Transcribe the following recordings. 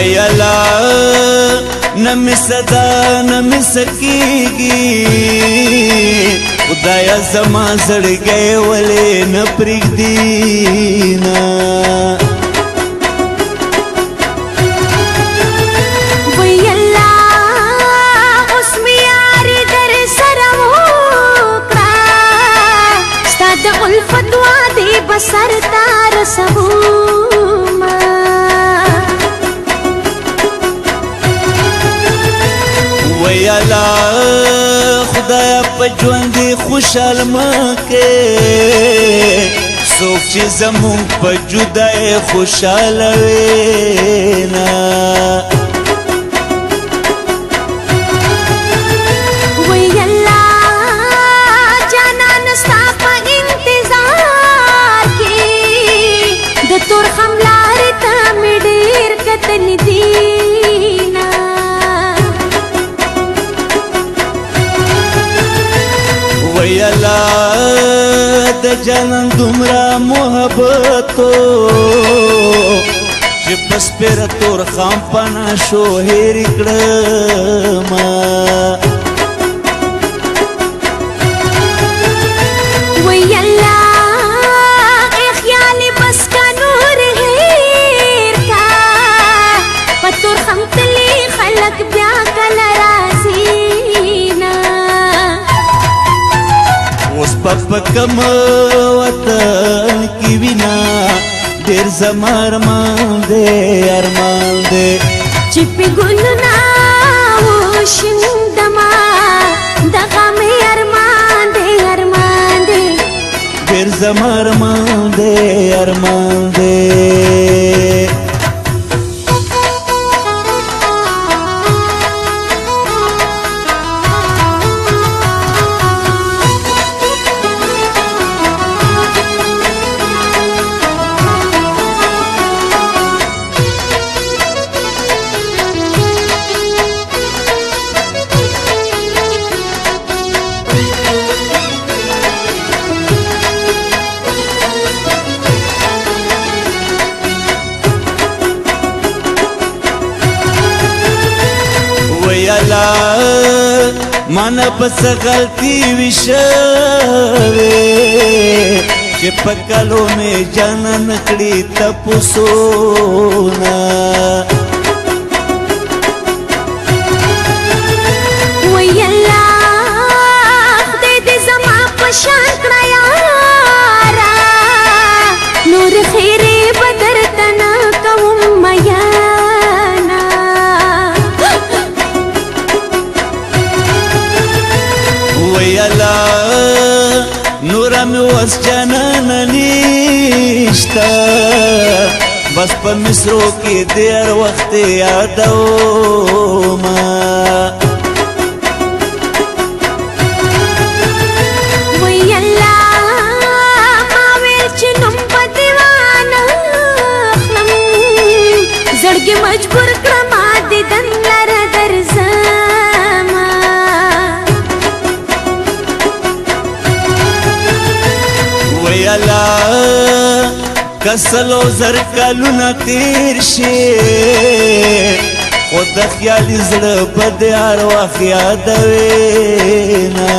ویلا نمی صدا نمی سکیږي خدایا زما زړګی ولې نه پرېږدي نه. سر تار سبوما ویلا خدایا په ژوند خوشحال مکه څوک چې زمونږ په جدای خوشحاله وینا. ویلا جانان ستا په انتظار کې د تورخم لارې ته مې ډېر کتل دي نه. ویلا د جانان دومره محبت چې پس پیر تورخم پنا شو هېر کړمه. ویلا خیال بس کا نور هېر کا په تورخم تلي خلک بیا کله راځي نه. اوس په کوم وطن کې وینا ډېر زما ارمان دی ارمان دی. چې په ګلونه وشیندمه دغه مې ارمان دی ارمان دی. ډېر زما ارمان دی ارمان دی. ویلا مانا پس غلطي وشوې چې په کلو مې جانان کړي تپوسونه. ویلا خدای دې زما په شان کړه یاره نور خیرې به درته نه کوم میانه. ویلا نور مې وس جانانه نشته بس په مصرو کې دې هر وخت یادومه. ویلا ما ویل چې نوم به دې وانه اخلم زړګي مجبور کړه ما دیدن لره درځمه. ویلا کسلو زر کلونه تیر شي خو د خیالي زړه به دې هر وخت یادوې نه.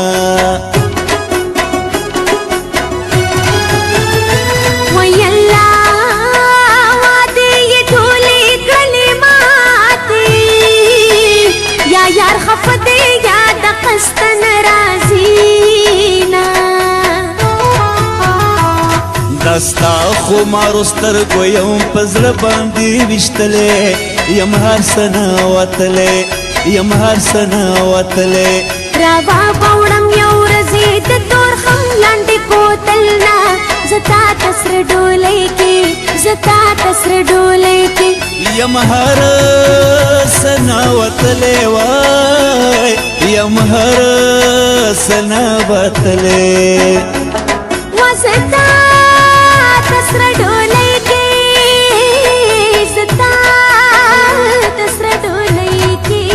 ویلا وعدې یې ټولې کړلې ماتې یا یار خفه دی یا د قصدن راځي نه. دستا خمارو سترګو یم په زړه باندې ویشتلې یم هر څه نه وتلې یم هر څه نه وتلې. راوا به وړم یو ورځې د تورخم لاندې کوتل نه زه تا ته سره ډولۍ کې زه تا ته سره ډولۍ کې. یم هر څه نه وتلې وای یم هر څه نه وتلې. وزه تا ته سره ډولۍ کې زه تا ته سره ډولۍ کې.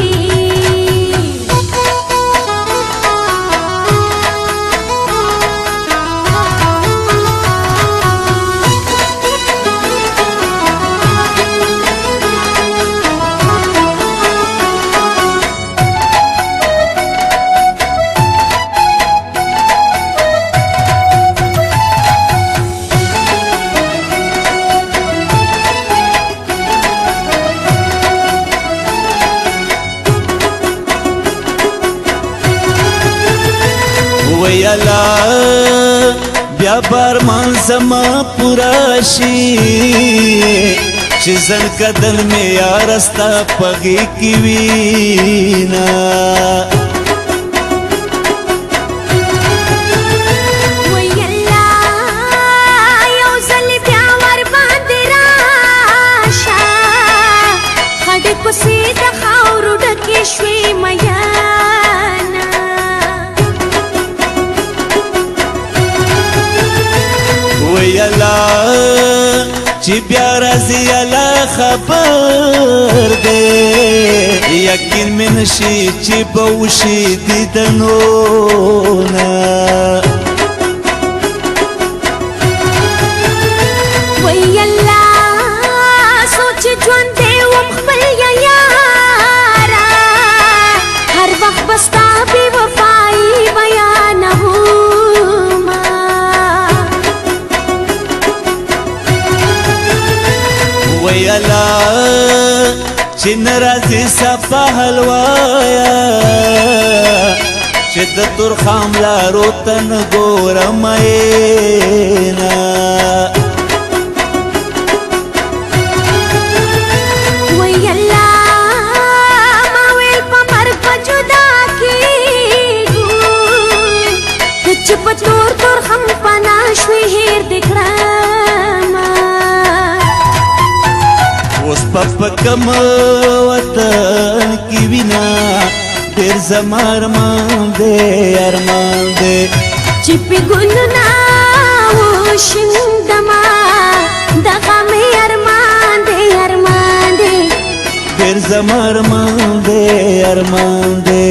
ویلا بیا بارمان زما پورا شي، چې ځن کدل مې یار ستا پغې کې وینا. کوڅې د خاورو ډکې شوې میانا. ویلا چې بیا راځي الله خبر دی، یقین مې نشي چې به وشي دیدنونه. ویلا سوچ ژوند دی وم خپل یارا، هر وخت به ستا بې وفایي بیانومه. ویلا چې ناراضي صفا حلوایا، چې د تورخم لارو ته نه ګورم اینا. ویلا ما ویل په مرګ به جدا کېږو، ته چې په تور تورخم پناه شوې هېر دې کړمه. اوس په کوم وطن کې وینا، ډېر زما ارمان دی ارمان دی. چې په ګلونه وشیندمه، دغه مې ارمان دی ارمان دی. ډېر زما ارمان دی ارمان دی.